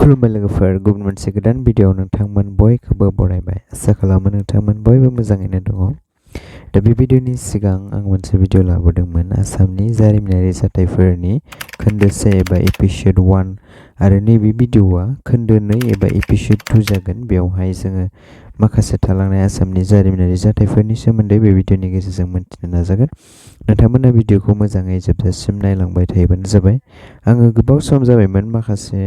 खुलुमबाय लोगोफोर, गुबुन मोनसे गोदान भिडिअ नोंथांमोन बयखौबो बरायबाय। आसा खालामो नोंथांमोन बयबो मोजाङैनो दङ। दा बे भिडिअनि सिगां आं मोनसे भिडिअ लाबोदोंमोन आसामनि जारिमिनारि जाथायफोरनि खोन्दो 1 एबा एपिसोड 1 आरो नैबे भिडिअआ खोन्दो 2 एबा एपिसोड 2 जागोन। बेवहाय जोङो माखासे थालांनाय आसामनि जारिमिनारि जाथायफोरनि सोमोन्दै बे भिडिअनि गेजेरजों मिथिनो नाजागोन। नोंथांमोना भिडिअखौ मोजाङै जोबजासिम नायलांबाय थायोबानो जाबाय। आङो गोबाव सम जाबायमोन माखासे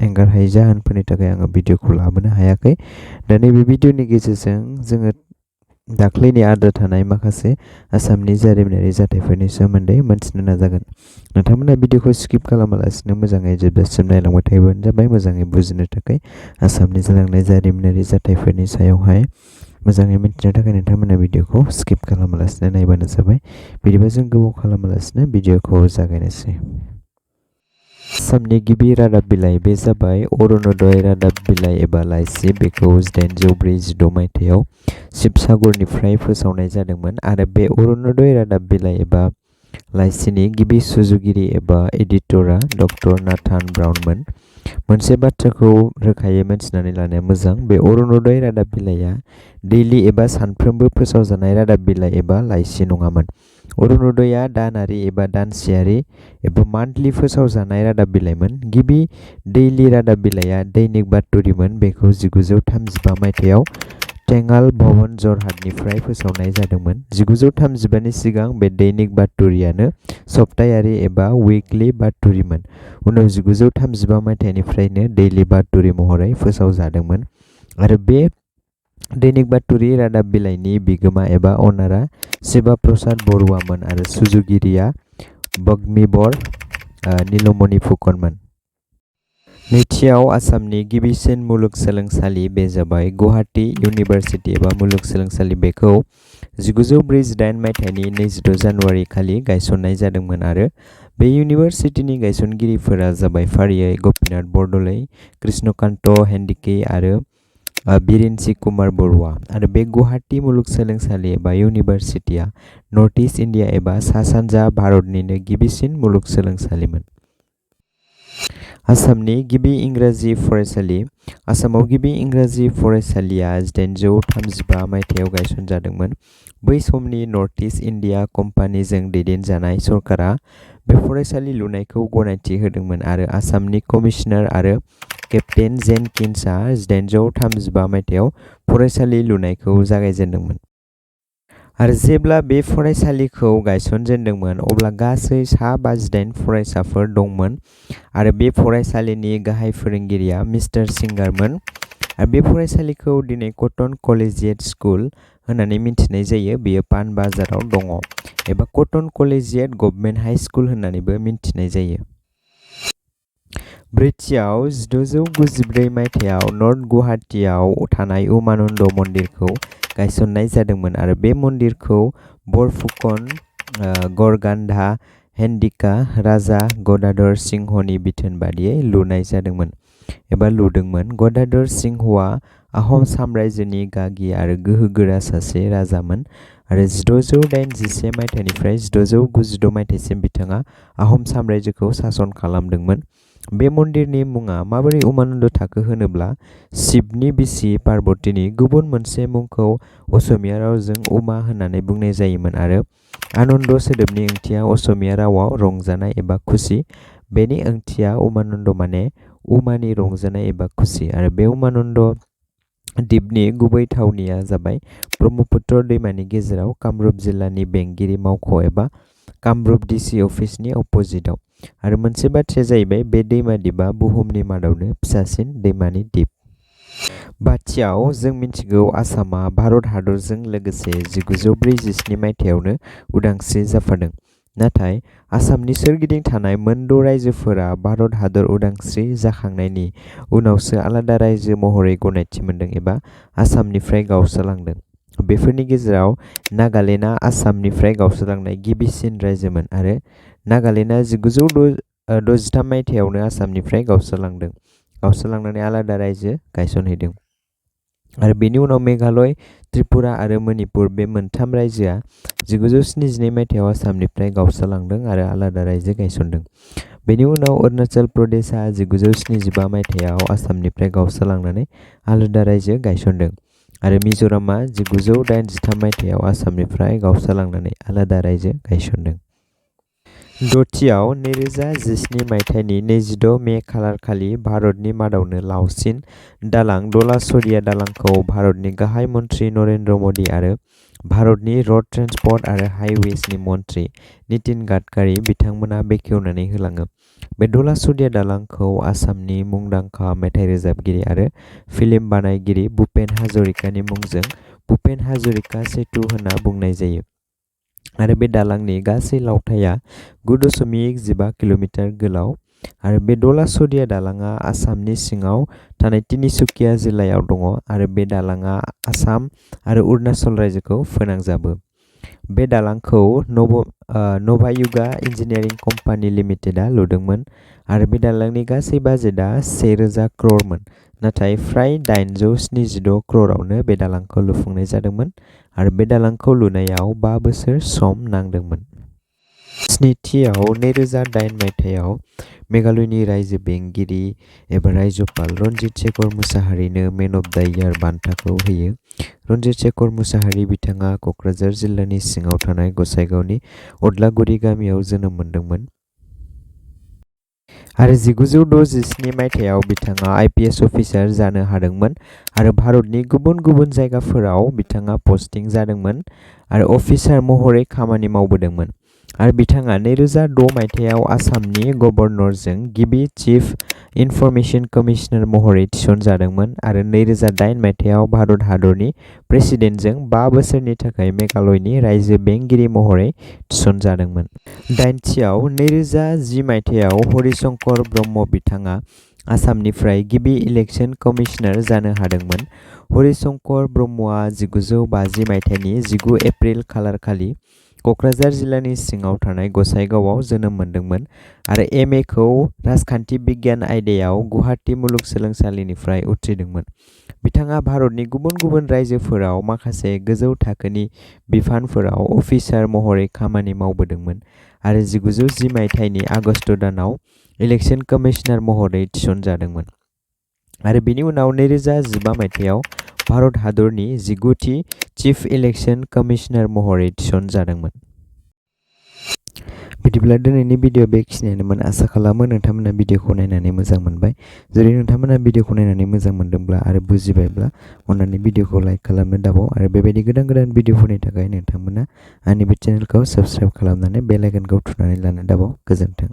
एंगारहायै जाहोनफोरनि थाखाय आङो भिडिअखौ लाबोनो हायाखै। दा नैबे भिडिअनि गेजेरजों जोङो दाख्लैनि आद्रा थानाय माखासे आसामनि जारिमिनारि जाथायफोरनि सोमोन्दै मिथिनो नाजागोन। नोंथांमोना भिडिअखौ स्किप खालामालासिनो मोजाङै जोबजासिम नायलांबाय थायोबानो जाबाय। मोजाङै बुजिनो थाखाय आसामनि जालांनाय जारिमिनारि जाथायफोरनि सायावहाय मोजाङै मिथिनो थाखाय नोंथांमोना भिडिअखौ स्किप खालामालासिनो नायबानो जाबाय। बिदिबा जों गोबाव खालामालासिनो भिडिअखौ जागायनोसै। आसामनि गिबि रादाब बिलाइ बे जाबाय अरुणोदय रादाब बिलाइ एबा लाइसि। बेखौ 1846 मायथाइयाव शिबसागरनिफ्राय फोसावनाय जादोंमोन आरो बे अरुणोदय रादाब बिलाइ एबा लाइसिनि गिबि सुजुगिरि एबा एडिटरा डक्टर नाथान ब्राउनमोन। मोनसे बाथ्राखौ रोखायै मिथिनानै लानाया मोजां, बे अरुणोदय रादाब बिलाइआ दैलि एबा सानफ्रोमबो फोसावजानाय रादाब बिलाइ एबा लाइसि नङामोन। अरुणोदयआ दानारि एबा दानसेयारि एबा मान्थलि फोसावजानाय रादाब बिलाइमोन। गिबि दैलि रादाब बिलाइआ दैनिक बातरिमोन। बेखौ 1935 मायथाइयाव टेंगाल भवन जरहाटनिफ्राय फोसावनाय जादोंमोन। 1935 नि सिगां बे दैनिक बातरियानो सप्तायारि एबा उइकलि बातरिमोन। उनाव 1935 मायथाइनिफ्रायनो दैलि बातरि महरै फोसावजादोंमोन आरो बे दैनिक बातरि रादाब बिलाइनि बिगोमा एबा अनारा शिवा प्रसाद बरुवामोन आरो सुजुगिरिया बग्मिबर नीलमणि फुकनमोन। नैथियाव आसामनि गिबिसिन मुलुगसोलोंसालि बे जाबाय गुवाहाटी इउनिभारसिटि एबा मुलुगसोलोंसालि। बेखौ 1948 मायथाइनि 22 जानुवारि खालि गायसननाय जादोंमोन आरो बे इउनिभारसिटिनि गायसनगिरिफोरा जाबाय फारियै गपिनाथ बरदलै, कृष्णकान्त हेन्डिके आरो बिरेनसि कुमार बरुवा। आरो बे गुवाहाटी मुलुगसोलोंसालि एबा इउनिभारसिटिया नर्थ इस्ट इन्डिया एबा सा सानजा भारतनिनो गिबिसिन मुलुगसोलोंसालिमोन। आसामनि गिबि इंराजि फरायसालि आसामाव गिबि इंराजि फरायसालिया 1835 मायथाइयाव गायसनजादोंमोन। बै समनि नर्थ इस्ट इन्डिया कम्पानिजों दैदेनजानाय सरकारा बे फरायसालि लुनायखौ गनायथि होदोंमोन आरो आसामनि कमिशनार आरो केप्टेन जेनकिन्सआ 1835 मायथाइयाव फरायसालि लुनायखौ जागायजेनदोंमोन। आरो जेब्ला बे फरायसालिखौ गायसनजेनदोंमोन अब्ला गासै सा 58 फरायसाफोर दंमोन आरो बे फरायसालिनि गाहाय फोरोंगिरिया मिस्टार सिंगारमोन। आरो बे फरायसालिखौ दिनै कटन कलेजियेट स्कुल होननानै मिथिनाय जायो। बेयो पान बाजाराव दङ एबा Cotton Collegiate government high school होननानैबो मिथिनाय जायो। ब्रैथियाव 1994 मायथाइयाव नर्थ गुवाहाटीआव थानाय उमानन्द मन्दिरखौ गायसननाय जादोंमोन आरो बे मन्दिरखौ बरफुकन गरगान्धा हेन्डिका राजा गदाधर सिंहनि बिथोन बादियै लुनाय जादोंमोन एबा लुदोंमोन। गदाधर सिंहआ आहम साम्रायजोनि गागि आरो गोहोगोरा सासे राजामोन आरो 1681 मायथाइनिफ्राय 1692 मायथाइसिम बिथाङा आहम साम्रायजोखौ सासन खालामदोंमोन। बे मन्दिरनि मुङा माबोरै उमानन्द थाखो होनोब्ला शिबनि बिसि पार्बतीनि गुबुन मोनसे मुंखौ असमिया रावजों उमा होननानै बुंनाय जायोमोन आरो आनन्द सोदोबनि ओंथिया असमिया रावाव रंजानाय एबा खुसि। बेनि ओंथिया उमानन्द माने उमानि रंजानाय एबा खुसि आरो बे उमानन्द दिपनि गुबै थावनिया जाबाय ब्रह्मपुत्र दैमानि गेजेराव कामरुप जिल्लानि बेंगिरि मावख' एबा कामरुप डिसि अफिसनि अपोजिटआव। आरो मोनसे बाथ्राया जाहैबाय बे दैमा दिपआ बुहुमनि मादावनो फिसासिन दैमानि दिप। बाथियाव जों मिथिगौ आसामा भारत हादरजों लोगोसे 1947 मायथाइयावनो उदांस्रि जाफादों। नाथाय आसामनि सोरगिदिं थानाय मोनद' रायजोफोरा भारत हादर उदांस्रि जाखांनायनि उनावसो आलादा रायजो महरै गनायथि मोनदों एबा आसामनिफ्राय गावस्रालांदों। बेफोरनि गेजेराव नागालेन्डआ आसामनिफ्राय गावस्रालांनाय गिबिसिन रायजोमोन आरो नागालेन्डआ 1963 मायथाइयावनो आसामनिफ्राय गावस्रालांदों। गावस्रालांनानै आलादा रायजो गायसनहैदों। आरो बेनि उनाव मेघालय, त्रिपुरा आरो मणिपुर बे मोनथाम रायजोआ 1972 मायथाइयाव आसामनिफ्राय गावस्रालांदों आरो आलादा रायजो गायसनदों। बेनि उनाव अरुणाचल प्रदेशआ 1975 मायथाइयाव आसामनिफ्राय गावस्रालांनानै आलादा रायजो गायसनदों आरो मिज'रामआ 1983 मायथाइयाव आसामनिफ्राय गावस्रालांनानै आलादा रायजो गायसनदों। दथियाव 2017 मायथाइनि 26 मे खालारखालि भारतनि मादावनो लावसिन दालां धलाशरिया दालांखौ भारतनि गाहाय मन्थ्रि नरेन्द्र मदि आरो भारतनि रड ट्रेन्सपर्ट आरो हाइवेजनि मन्थ्रि नितिन गाडकारि बिथांमोना बेखेवनानै होलाङो। बे धलाशरिया दालांखौ आसामनि मुंदांखा मेथाइ रोजाबगिरि आरो फिल्म बानायगिरि भुपेन हाजरिकानि मुंजों भुपेन हाजरिका सेतु होनना बुंनाय जायो आरो बे दालांनि गासै लावथाइया 9.15 किल'मिटार गोलाव आरो बे धलाशरिया दालांआ आसामनि सिङाव थानाय तिनिसुकिया जिल्लायाव दङ आरो बे दालांआ आसाम आरो अरुणाचल रायजोखौ फोनांजाबो। बे दालांखौ नभायुगा इन्जिनियारिं कम्पानि लिमिटेडआ लुदोंमोन आरो बे दालांनि गासै बाजेटआ 1000 क्र'रमोन, नाथाय फ्राय 876 क्र'रआवनो बे दालांखौ लुफुंनाय जादोंमोन आरो बे दालांखौ लुनायाव 5 बोसोर सम नांदोंमोन। स्निथियाव 2008 मायथाइयाव मेघालयनि रायजो बेंगिरि एबा रायजपाल रनजित शेखर मुसाहारिनो मेन अफ द इयार बान्थाखौ होयो। रनजित शेखर मुसाहारि बिथाङा क'क्राझार जिल्लानि सिङाव थानाय गसाइगावनि अदलागुरि गामियाव जोनोम मोनदोंमोन आरो 1967 मायथाइयाव बिथाङा IPS अफिसार जानो हादोंमोन आरो भारतनि गुबुन गुबुन जायगाफोराव बिथाङा पस्टिं जादोंमोन आरो अफिसार महरै खामानि मावबोदोंमोन आरो बिथाङा 2006 मायथाइयाव आसामनि गभर्नरजों गिबि चिफ इनफरमेशन कमिशनार महरै थिसनजादोंमोन आरो 2008 मायथाइयाव भारत हादरनि प्रेसिडेन्टजों 5 बोसोरनि थाखाय मेघालयनि रायजो बेंगिरि महरै थिसनजादोंमोन। दाइनथियाव 2010 मायथाइयाव हरिशंकर ब्रह्म बिथाङा आसामनिफ्राय गिबि इलेक्शन कमिशनार जानो हादोंमोन। हरिशंकर ब्रह्मआ 1950 मायथाइनि 19 एप्रिल खालारखालि क'क्राझार जिल्लानि सिङाव थानाय गसाइगावआव जोनोम मोनदोंमोन आरो MA खौ राजखान्थि बिगियान आयदायाव गुवाहाटी मुलुगसोलोंसालिनिफ्राय उथ्रिदोंमोन। बिथाङा भारतनि गुबुन गुबुन रायजोफोराव माखासे गोजौ थाखोनि बिफानफोराव अफिसार महरै खामानि मावबोदोंमोन आरो 1910 मायथाइनि आगस्त दानाव इलेक्शन कमिशनार महरै थिसनजादोंमोन आरो बिनि उनाव 2015 मायथाइयाव भारत हादरनि 19थि चिफ इलेक्शन कमिशनार महरै थिसनजादोंमोन। बिदिब्ला दिनैनि भिडिअ बेखिनियानोमोन। आसा खालामो नोंथांमोना भिडिअखौ नायनानै मोजां मोनबाय। जुदि नोंथांमोना भिडिअखौ नायनानै मोजां मोनदोंब्ला आरो बुजिबायब्ला अन्नानै भिडिअखौ लाइक खालामनो दाबाव आरो बेबायदि गोदान गोदान भिडिअफोरनि थाखाय नोंथांमोना आंनि बे चेनेलखौ साबस्क्राइब खालामनानै बेल आइकनखौ थुनानै लानो दाबाव। गोजोन्थों।